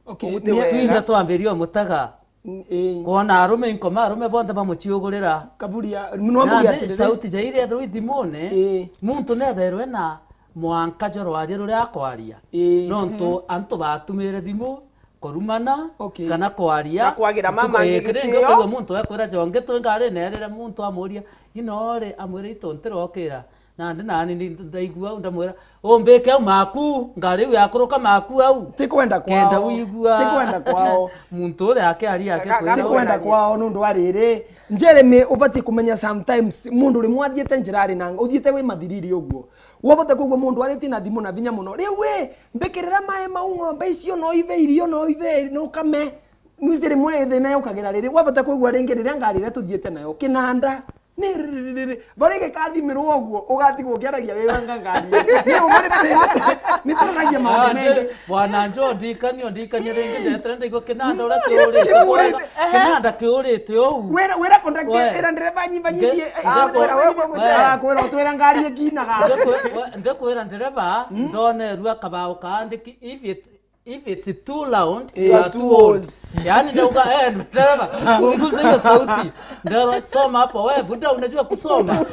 Okay, twinda twambiria umutaga. N-, ii. Kwona arume inkoma, arume bonthe bamuciugurira. Kaburia, no ambuge Nandi atiriri. Sauti ja iria ethirwa ithimune, Ii. Muntu nethairwe na mwanka jwa rwaria ruria akwaria. Ii. Nontu antu batumire thimu, kurumana, Okay. Kana kwaria. Na kwagira mama Ntuku angi ii, kiri gitio. Ngi ukaigua muntu ekwira jongi twi ngari nerire muntu amuria, "Ino ri?" Amwira, "Itu ntirokira." Nandi nani ni ndaigua au ndamwira, "Umbike au maku, ngari iu yakuruka maku au." Ti kwenda kwao. Kenda wigua. Ti kwenda kwao. Muntu uria akiaria Ga-, ga-, akikwira. Ti kwenda kwao nundu wa riri. Jeremy, ubatie kumenya sometimes mundu rimwe athiite njirari na uthiite wi mathiriri uguo. Wobote kwigua mundu aritie na thimu na vinya muno. Riu wi, mbikirira mai mau ng'ombe icio no ive irio no ive no kame. Nwici rimwe thina yukagira riri. Wobote kwigua ringi riria ngari iria tuthiite nayo kinanda. Ni riri. Bari gikathimirwo uguo, ugatigwo ukiaragia wi wenga ngari. Ni uma ni turi-, ni turanagia maundu Ah, mengi. Ndi-, bwana Njo, ndikania, ndikania ringi, ndetera ndaigua kinanda uria kiurite. Kiurite. Ehe. Kinanda kiurite ou. Wira, wira conductor, We. Ira ndereba nyimba Nge-, nyithie, eh, nge-, ah, kwira, we, we, we, mzee. Ah, kwira, utwira ngari ikinaga. Ndekwira, ndekwira ndereba, ndonerua kabao kaandiki, if it If it's too loud, Eh. You are too old. Yaani ndauga, eh, dereva, punguza hiyo sauti. Ndio soma hapo, wewe buda unajua kusoma.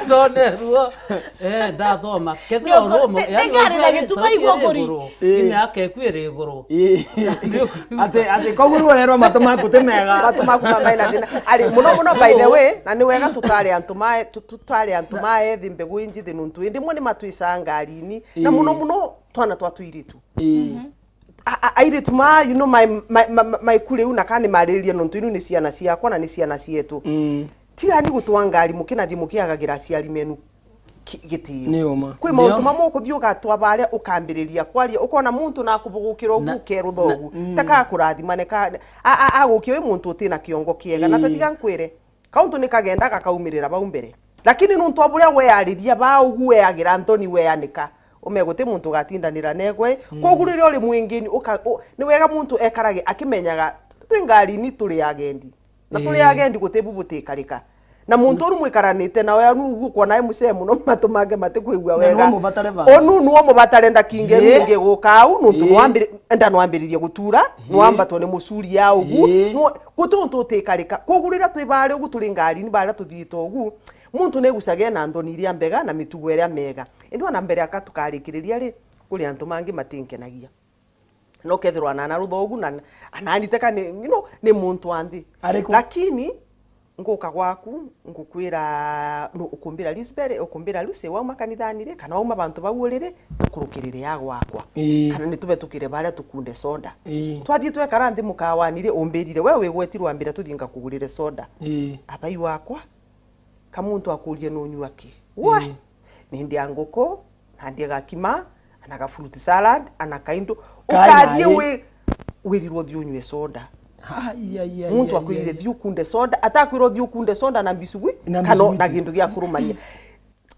Ndone ruo. Eh, ndathoma. Kethira Ndio, uromo, te-, yaani tengari na wewe gituma sauti igua iri ngori. Iguru. Eh. Ime yake kwiri iguru. Eh. Ndio. Ati, ati, koguo riu urerwa matu maku ti mega. Matu maku mamaina thina. Ari, muno muno, by the way, na ni wega tutari antu mae, tu-, tu-, tutari antu mae thi mbegu injithi nuntu indi mwe ni matwisaa ngarini. Na Eh. Muno muno, twana twa tuiritu. Ii. Mhm. A-, a-, airitu ma, you know, my, my, my, my, my kuri u na kana ni mariririe nontu inu ni ciana ciakwa na ni ciana cietu. Mm. Tigani gutwa ngari mukinathie mukiagagira aciari menu ki-, gitio. Ni uma. Kwi mauntu Ndio. Mamwe ukuthie ugatwa baria ukambiriria kwaria, ukona muntu na akubugukira ugu Na, ukerutha na, ugu. Mm. Taka akurathima ne ka, a, a, agukia wi muntu utina kiongo kiega. Na Ii. Tatiga nkwire, Kauntu ni kagenda gakaumirira bau mbere. Lakini nuntu wa buria weariria baa ugu weagira nthoni weanika, ume guti muntu ugatindanira negwe. Mm. Koguo riria uri mwingini, uka-, u-, ni wega muntu ekarage akimenyaga twi ngarini turi agendi. Na turi Ii. Agendi guti bu butikarika. Na muntu unu mwikaranite nawe anu ugu kwona e mucee muno matu make matikwigua Na wega. Niwe mubatare ba. Onu niwe mubatare ndakinge Ii. Ningi guka au nuntu Ii. Nwambiri-, enda nwambiririe gutura, Ii. Nwambatwo ni mucuri ya ugu. Ii. Nwa-, Guti untu utikarika. Kwogu riria twi baria ugu turi ngarini baria tuthiite ugu, muntu negucaga ena nthoni iria mbega na mitugo iria mega. Indi ona mbere aka tukarikiriria ri, kuri antu mangi matinkenagia. No kethirwa anana rutha ugu na anani teka ni, you know, ni muntu wa nthi. Ariku? Lakini nguka gwaku, ngukwira, nu-, ukumbira Lisbeth, ukumbira Lucy, wauma kanithani ri, kana wauma bantu bau uri ri, tukurukirire ya gwakwa. Ii. Kana ni tubetukire baria tukunde soda. Ii. Twathie twekara nthi mukawani ri, umbirire, "We wigweti rwambira tuthie ngakugurire soda." Ii. Abai wakwa, ka muntu akurie nunyua ki? We! Ii. Nindia nguku, na ndie gakima, na ga fruit salad, ana kaindo. Kai Ukathie nai. Wi-, wirirwo thi unyue soda. Ai, ai, ai, Muntu ai, akwirire ai. Thi ukunde soda, atakwirwo thi ukunde soda na bisugui, Na kana bisugui. Na gintu gia kurumania.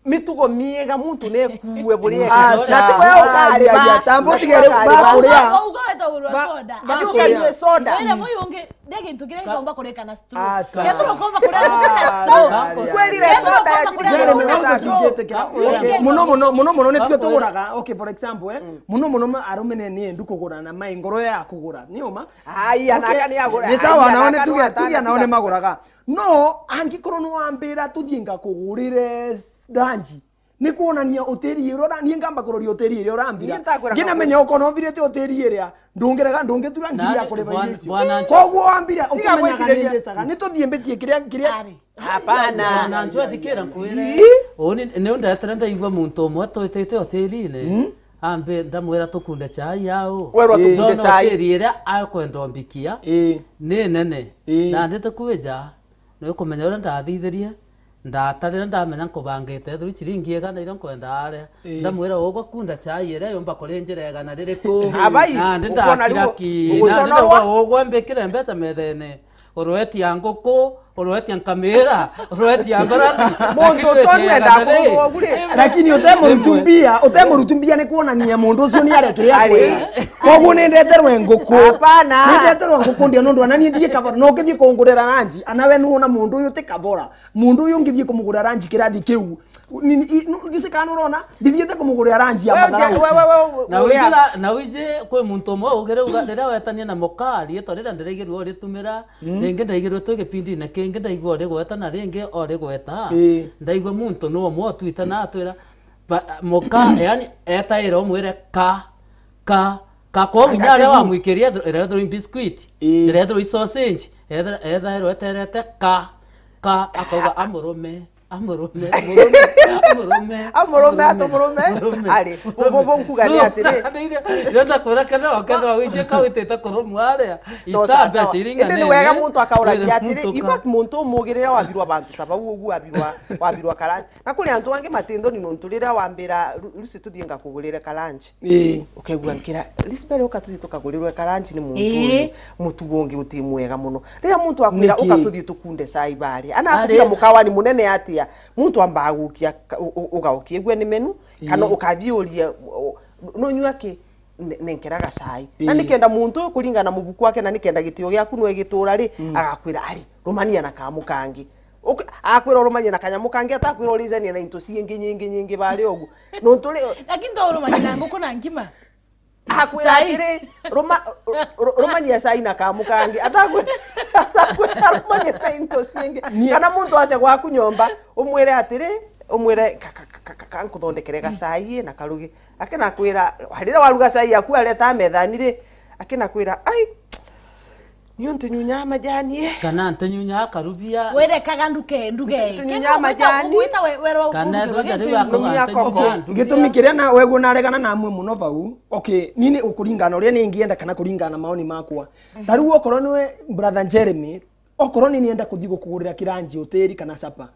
Mitugo miega muntu nekuue buriega. Aca. Na ti we ukarima. Ai, ai, ai, tambo Ti we tigere ukarima. Ba kuria. Uga wetagurwa Ba-, soda. Ba Ati kuria. Ukanyue soda. Wira mwi ungi, ndi gintu kiria Ka- igomba kurika na Aca. Kethira ukomba kuria Ah, stroke. Kweri re soda ya ciringi Jeremy, mĩrongo ĩtano. Wacha singetekera. Kakwira. Okay, muno muno, muno muno nitwe Kakwira. Tuguraga. Okay, for example, eh, muno muno ma arume ne ni endu kugura na mai ngoro ya kugura. Ni uma? Ai, anaka ni agura. Ni sawa, ai, nao ni anaka tuge, no tuge nao ni atana maguraga. No, angikorwo ni wambira tuthie ngakugurire ranji. Ni kuonania utiri iria ura-, ni ngamba kuroria utiri iria urambira. Ni ntakwira Nginamenya ukona umbirite utiri iria, ndungirega, ndungitura ngiri Na ya kuriba bwana, irio icio. Bwana Njo- Koguo wambira Tiga ukimenyaga gwiciriria. Ni ngicaga. Ni tuthie mbitie kiria, kiria Ari. Hapana. Bwana Njo athikira nkwire. Ii. Uni, ni undetere ndaigua muntu umwe twitite utiri-ini. Mm. Ambe ndamwira tukunde chai yao. Werwa Ii. Tukunde Ndona chai. Utiri iria akwenda umbikia. Ii. Ni nene. Ii. Na ndite kwija. Ni ukumenya uria ndathithirie, ndatarire ndamenya nkubangite, ethirwa ciringi igana iria nkwenda aria. Ii. Ndamwira, "Ugwe kunda chai iria yumba kuri njira igana ririku?" Abai, Nandi ukona ndakira riu ki, nandi uguconorwa. Ndauga, "Ugwe mbikire mbeca methene, uroetia nguku, uroetia nkamira, uroetia mbarathi." Muntu Lakini utonwenda igana ri- kugurwa ugu ri. Lakini ute murutu mbia, ute murutu mbia ni kuonania mundu ucio ni arekire Ari. Akwira. Koguo ni ndeterwe nguku. Hapana. Ni ndeterwe nguku ndio nondu anani ndie kabora. No kithie kungurira ranji, anawe nuona mundu uyu ti kabora. Mundu uyu ngithie kumugura ranji kirathi kiu. Nini, i-, nu-, ndisi kana urona, ndithiite kumugurira ranji ya Wewe mathara. Uti-, we-, we-, we-, Na uria. Withira, na wiji kwi muntu umwe ugire uga, riria wetania na muka, riitwa riria ndiraigirua uritumira, ringi ndaigirue twi gipindine kingi, ndaigua urigweta na ringi urigweta. Ii. Ndaigua muntu ni umwe utwite na atwira, ba-, muka, yani, etaira umwire ka, ka, ka, kwou inya aria wamwikiria, ethirwa i biscuit, ii, ethirwa i sausage, ethirwa, ethairwa eterete ka, ka, akauga, "Amurume." Amurume, amurume, amurume, amurume, amurume, amurume. Ari, bo, bo, bo nkuga ni atiri. Nenda kwira kethira, kethira wiji kawitite kurumu aria. No, sawa, sawa. Indi ni wega muntu akauragia atiri, in fact, muntu umugirira wabirwa bantu ta bau ugu wabirwa, wabirwa karanji. Na kuri antu angi matinthoni nontu riria wambira, "Lu-, Lucy, tuthie ngakugurire karanji." Ii. Ukaigua nkira, "Lisbeth, uka tuthie tukagurirwe karanji ni muntu uyu, mutugo ungi uti mwega muno." Riria muntu akwira, "Uka tuthie tukunde cai baria." Ana akubira mukawani munene atia, muntu ambaa gukia ka-, u-, u-, ugaukia igwe ni menu, kana ukabiuria, u-, nunyua ki? Ne-, nenkera gacai. Na nikenda muntu uyu kuringana na mubuku wake, na nikenda gitio giaku nwe gitura ri, agakwira, "Ari, rumania na kamu kangi." Uk-, akwira urumanie na kanyamu kangi, atakwira urijanie na into ciingi nyingi nyingi baria ugu. Nontu ri- Lakini to urumanie na nguku na ngima. Akwira atiri, "Ruma-, ru-, ru-, rumania cai na kamu kangi." Atakwi-, atakwira rumania na into ciingi. Kana muntu ace gwaku nyomba, umwire atiri, umwire, "Ka, ka, ka, ka, ka, ka nkuthondekere gacai na karugi." Akinakwira, riria waruga cai yaku areta methani ri, akinakwira, "Ai, niuntu nyunyaa majani, eh." Kana ntinyunyaa karubia. Wirekaga nduke, nduke. Ntinyunyaa majani. Ugwita we-, werwa kana ukurugirwa ethirwa riu gitui. Akoga ntinyunyaa nduke. Gitumi kiria na wegua naregana namwe muno vau. Okay, ni ni ukuringana uria ni ngienda kana kuringana na maoni makwa. Ta riu okorwo niwe brother Jeremy, okorwo ni nienda kuthii gukugurira kiranji hoteli kana sapa,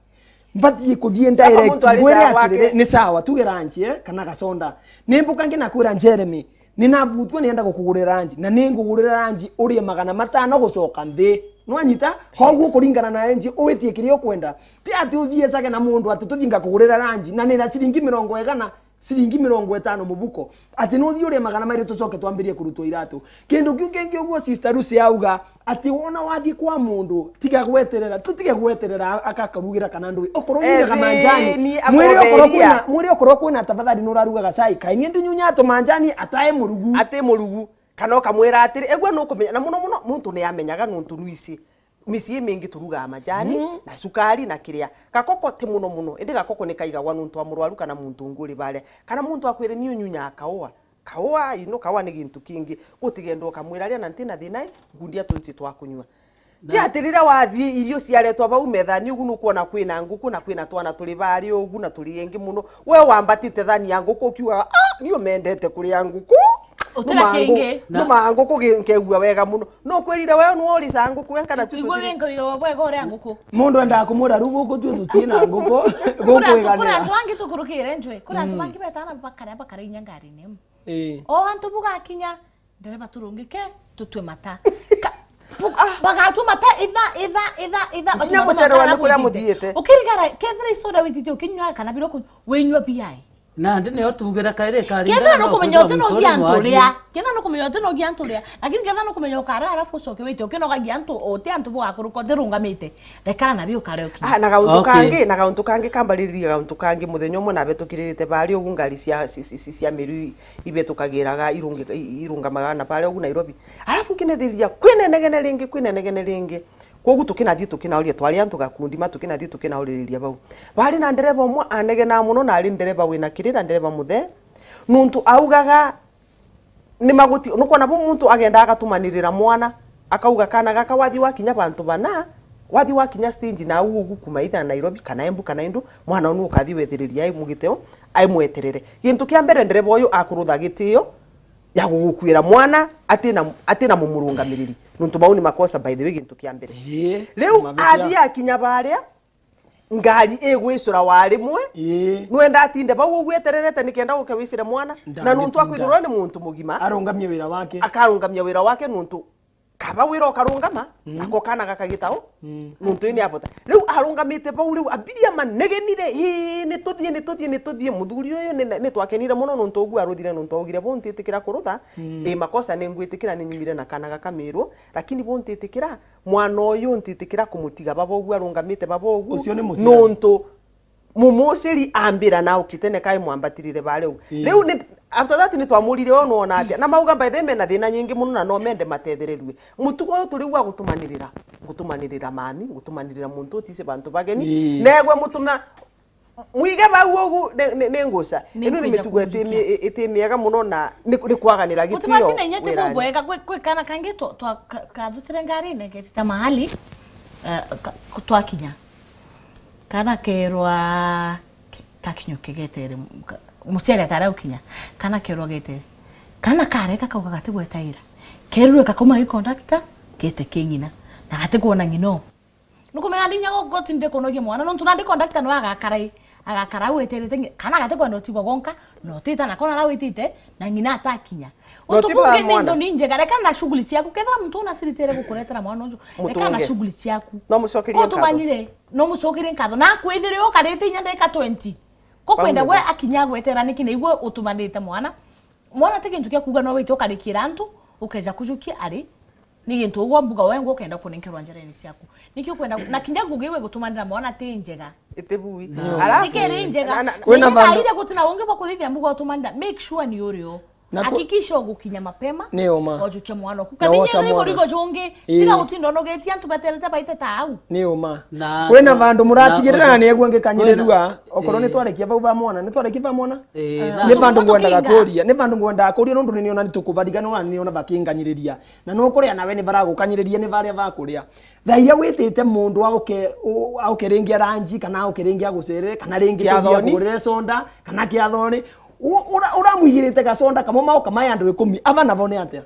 mbathii kuthii direct, muntu ari mwire sawa atiri, gwake. Ni sawa, tuge ranji, eh, kana gasonda. Ni mbuka ngi nakwira Jeremy, ni nabutwa nienda gukugurira ranji, na ni ngugurira ranji urie magana matano gucoka nthi. Nwanyita? Koguo kuringana na enji, uwitie kiria ukwenda. Ti ati uthii ecage na muntu ati tuthii ngakugurira ranji, na nina ciringi mirongo igana, ciringi mirongo itano mubuko. Ati nuthii urie magana mairi tucoke twambirie kurutwa iratu. Kindu kiu kingi uguo Sister Lucy auga, ati wona wathii kwa mundu, tiga gweterera, tutige gweterera akakarugira kana ndui. Okorwo unyuaga manjani, mwire okorwo kwina, mwire okorwo kwina tafadhali nurarugaga cai. Kai nie ndinyunyaa tumanjani atae murugu. Ati murugu. Kana ukamwira atiri, egua nukumenya, na muno muno muntu ni amenyaga nontu nwisi. Micii imingi turugaa majani, na cukari, na kiria. Gakoko ti muno muno, indi gakoko ni kaigagwa nontu wa murwaru kana muntu ungi uri baria. Kana muntu akwire, "Ni unyunyaa kaua." Kaua, you know, kaua ni gintu kingi. Gutigenda ukamwira, "Ria na nti na thina, i, ngundia tunci twa kunyua." Ti ati riria wathii irio ciaretwa bau methani ugu nukwona kwina nguku na kwina twana turi baria ugu na turi engi muno. We wambatite thani ya nguku ukiugaga, "Ah, ni umendete kuria nguku." Utira kingi. Numa nguku gi-, nkegua wega muno. No kwirire we nwe urica nguku we kana tu. Igwe tutiri. Wingi uyo bwega uria nguku. Mundu endaga kumwira riu guku tui tutina nguku. Guku igana. Kuri antu angi tukurukire njwe. Kuri antu bangi betana bakara bakara inya ngari ni. Ii. O antu bugakinya, ndereba turungike, tutue mata. Ka-, bu-, bagatua mata itha, itha, itha, itha. Nginya mucerwa ni kuria muthiite. Ukirigara, kethira isoda witite ukinywa kana biro ku-, winywa biai. Nandi nio tugira kairi kari. Kethira nukumenya uti nogia antu ria. Kethira nukumenya uti nogia antu ria. Lakini kethira nukumenya ukara alafu ucoke wite ukinogagia antu, uti antu bugakuruka uti rungamite. Rekara na biu ukare ukinye. Ah, na gauntu kangi, na gauntu kangi kambaririria gauntu kangi, muthenya umwe nabetukiririte bari ugu ngari cia, ci-, ci-, ci-, cia miru ibetukagiraga irungi-, i-, irungamaga na bari ugu Nairobi. Alafu nkinethiriria kwina inegene ringi, kwina inegene ringi. Kwogu tukinathii tukinauria, twari antu gakundi ma tukinathii tukinauririria bau. Bari na ndereba umwe anegenaa muno na ari ndereba wina kirira, ndereba muthee. Nuntu augaga, ni maguti-, nukwona bu muntu agenda agatumanirira mwana, akauga, "Kana gaka wathi wakinya bantu bana, wathi wakinya stage na au ugu kuma either Nairobi, kana Embu, kana indu, mwana unu ukathi wethiriria ai mugiteo, ai mweterere." Gintu kia mbere ndereba uyu akurutha gitio ya gugukuira mwana atina, atina mumurungamiriri. Nuntu bau ni makosa, by the way, gintu kia mbere. Ii, riu ni mabitia. Athi akinya baria, ngari igwicura wa rimwe. Ii. Nwenda atinde bau ugu etererete nikenda uke wicire mwana? Na nuntu akwithirwa ni muntu mugima, arungamie wira wake. Akarungamia wira wake nuntu kaba wira ukarungama, nako kana gakagita u. Nuntu ii ni abota. Riu arungamite bau, riu abiria manegenire, "Ii, nituthie, nituthie, nituthie." Muthuri uyu ni, ni twakenire muno nuntu ugu aruthire, nuntu augire, "Bu ntitikira kurutha, ii makosa ningwitikira, ni nyumire na kana gaka miru, lakini bu ntitikira." Mwana uyu ntitikira kumutiga baba ugu arungamite baba ugu. Ucio ni muciari. Nuntu Mumuciri ambira na ukite ne kai mwambatirire bare u. Ii. Riu ni, after that ni twamurire, "Ono ona atia?" Na mauga, "By the way, mena thina nyingi muno na no mende matethererue." Mutugo uyu turi gwa gutumanirira. Ngutumanirira mami, ngutumanirira muntu utise bantu bageni. Ii. Negwe mutuma, mwige bau ugu ni, ni, ni nguca. Ni inu ni nkwija mitugo iti kujukia. Mi-, iti miega muno na ni, ni kwaganira gitio. Mutumati na inya ti wirani. Bubwega, kwi, kwi kana kangi twa, twa, ka-, kathutire ngarine getita mahali, eh, ka-, twakinya. Kana kerwa kakinyo kegetere, ka-, muciari atara gukinya, kana kerwa getere. Kana kareka kauga gatigwetaira. Kerwe kakoma gi conductor, gete ki ng'ina. Na gatikwona ng'ina o. Nukumenya ndinya go-, gotinde kunogia mwana, nontu nandi conductor no agakara i, agakara au eterete ngi-, kana gatikwenda utigwa gonka, na utita na kona na witite, na ng'ina atakinya. Na uti Utukunge baba ni mwana. Ndo ni njega, reka na shughuli ciaku, kethira muntu una ciritire gukuretera mwana uju, reka na Mutunge. Shughuli ciaku. No mucokerie nkatho. Utumanire, no mucokerie nkatho. Na kwithire ukarite inya ndagika twenty. Ko kwenda Paulo. Gwe akinya gwetera niki na igwe utumanite mwana. Mwana ti gintu kia kuuga no wite ukarikira antu, ukeja kujukia ari. Ni gintu ugwa mbuga wengwa ukenda kunenkerwa njereni ciaku. Niki ukwenda, na kinya ngugi iwe gutumanira mwana ti njega. Iti bui. No. Alafu, tikiri njega. Na, na, Kwina na vandu ire gutina ungi bwa kuthithia mbuga utumanira. Make sure ni urio. Na ku- Hakikisha ugukinya mapema. Ni uma. Ojukia mwana oku. Na wosa mwana. Kathithia ni murigo jungi. Ii. Tiga utinda unogetie antu baterete baite ta au. Ni uma. Na, kwina na, vandu muratigirira na, na ni egua ngikanyirirua. Kwina, okorwo ni ii. Twarekia bau ba mwana, ni twarekia ba mwana? Ii, na ni vandu ngwendaga kuria, ni vandu ngwendaga kuria nondu ni niona ni tukubariga, no ni niona bakinganyiriria. Na no kuria nawe ni baragukanyiriria, ni baria bakuria. Thaa iria witite mundu auke, u-, auke ringi aranji, kana auke ringi agucerere, kana ringi tuthie kiathoni, akugurire soda, kana kiathoni, u-, ura-, uramwigirite gasoda kamwe mauka mai andu ikumi, aba nabo ni atia?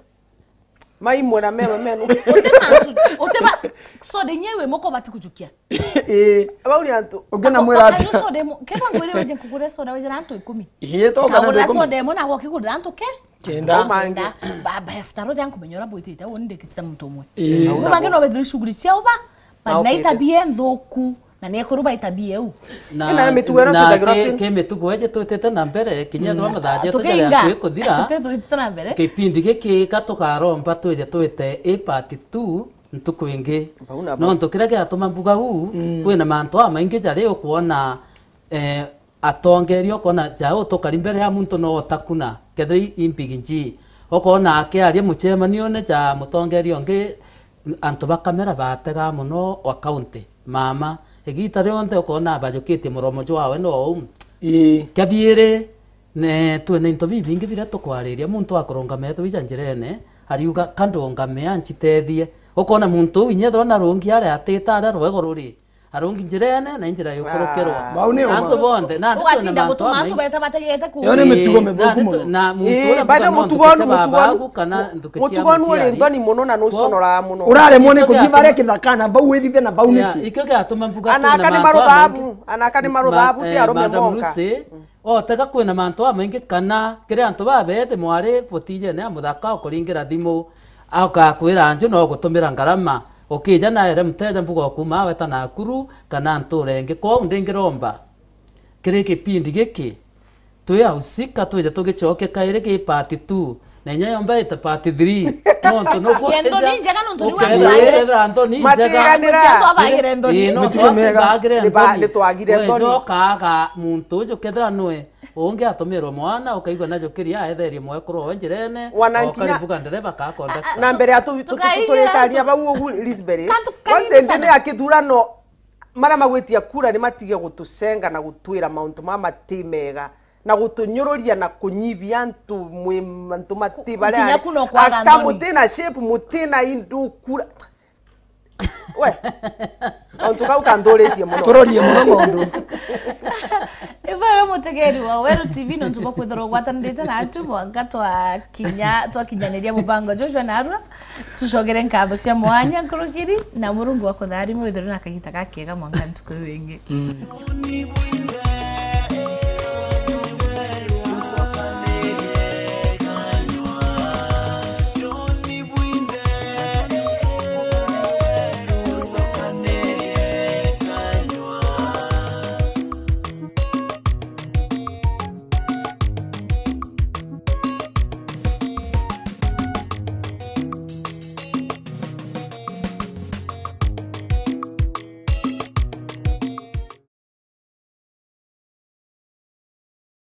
Maimwe na mewe menu. Uti mantu, uti ma-, soda inyewe moko bati kujukia. Ii. Bau ni antu. Ungi na mwira atia? Soda imo, kenda ngwire weje nkugure soda weje na antu ikumi. Ii, to kana antu ikumi. Soda imo na gokigurira antu ke? Kenda. Kenda. Ba, ba, after all, yangu menyora bwitite, undi kitita muntu umwe. Ii. Bau bangi no bethire shughuli ciao ba, ba na itabia nthuku, na ni ekuru ba itabia iu. Na, ina mitugo ino na tutagirwa ke, twin- ke mitugo eje twitite na mbere, kinya thwa mathaa jetu jaria twikuthira. Tutite na mbere. Kipindi giki ka tukaromba twije twite i part two ntuku ingi. Bau nabo. Nontu kiria giatuma mbuga uu, mm, kwina mantu amaingi jari ukwona, eh, atongeria ukona jau tukari mbere ya muntu no utakuna, kethira i, i big G. Ukona akiaria mucemanione ja mutongeria ungi, antu ba kamera batega mono wa county. Mama, igita rionthe ukona abajukitie muromo jwawe no uu. Ii. Kia biiri, ne, twina into bibingi biria tukwariria. Muntu akurungama etwija njirene, ariuga, "Ka ndungame, a ncitethie." Ukona muntu uu inya ethirwa narungi aria atita aria rwego ruri. Arungi njirene, na injira yukurukirwa. Ah. Bau ni uma. Antu bonthe, na antu twina ugatinda mantu gutuma antu amaingi beta bategete ku. Yo ni mitugo mithuku muno. Na muntu uria mbuga no ndukiche babagu kana ndukiche mutugo nu uri nthoni muno na nuconoraa muno. Uraremwo ni kuthii baria kithakana, bau withithe na bau niki? Ikio giatuma mbuga twina mantu amaingi. Anaka ni maruthabu, anaka ni maruthabu, ti arume monka. Otega kwina mantu amaingi kana kiri antu babethi mwari butijene ya muthaka ukuringira thimu, agakwira nju no gutumira ngarama, ukija naere muteja mbuga ukuma aweta Nakuru kana ntura ingi. Kwou ndingiromba kiri kipindi giki twi ahusika twije tugicoke kairi ki part two. Na inya yomba ite part three. Nontu nuku Kendo ni njega nontu ni ukethira, ukethira nthoni njega. Matiganira. Kendo abaire nthoni. Ii, no mitugo miega. Ni ba-, ni twagire nthoni. Wejoka aga muntu uju kethira nwe ungi atumirwe mwana, ukaigua najo kiria aetherie mwekuru o njirene, wanankinya okari mbuga ndereba ka conductor. Na mbere ya tu-, tu-, tu-, tukaigire turikaria tu-, bau ugu Lisbeth. Kantu kwanza indi ni akithurano, maria magwitia kura ni matige gutucenga na gutwira mauntu mama ti mega. Na gutunyururia na kunyibia antu mwi, antu mati baria nginya kuno kwaga nthoni. Aka muti na shape, muti na indu kura. We. Mauntu kau kanthuritie muno. Turorie muno maundu. Ibo we mutegeri wa Weru T V nontu bwa kwithirwa ugwatanirite natu mwanka twakinya, twakinyaniria mubango Joshua na Arua. Tucogere nkatho cia mwanya nkurukiri na Murungu wa kutharima withirwe na kagita gakega mwanka ntuku iu ingi. Mm.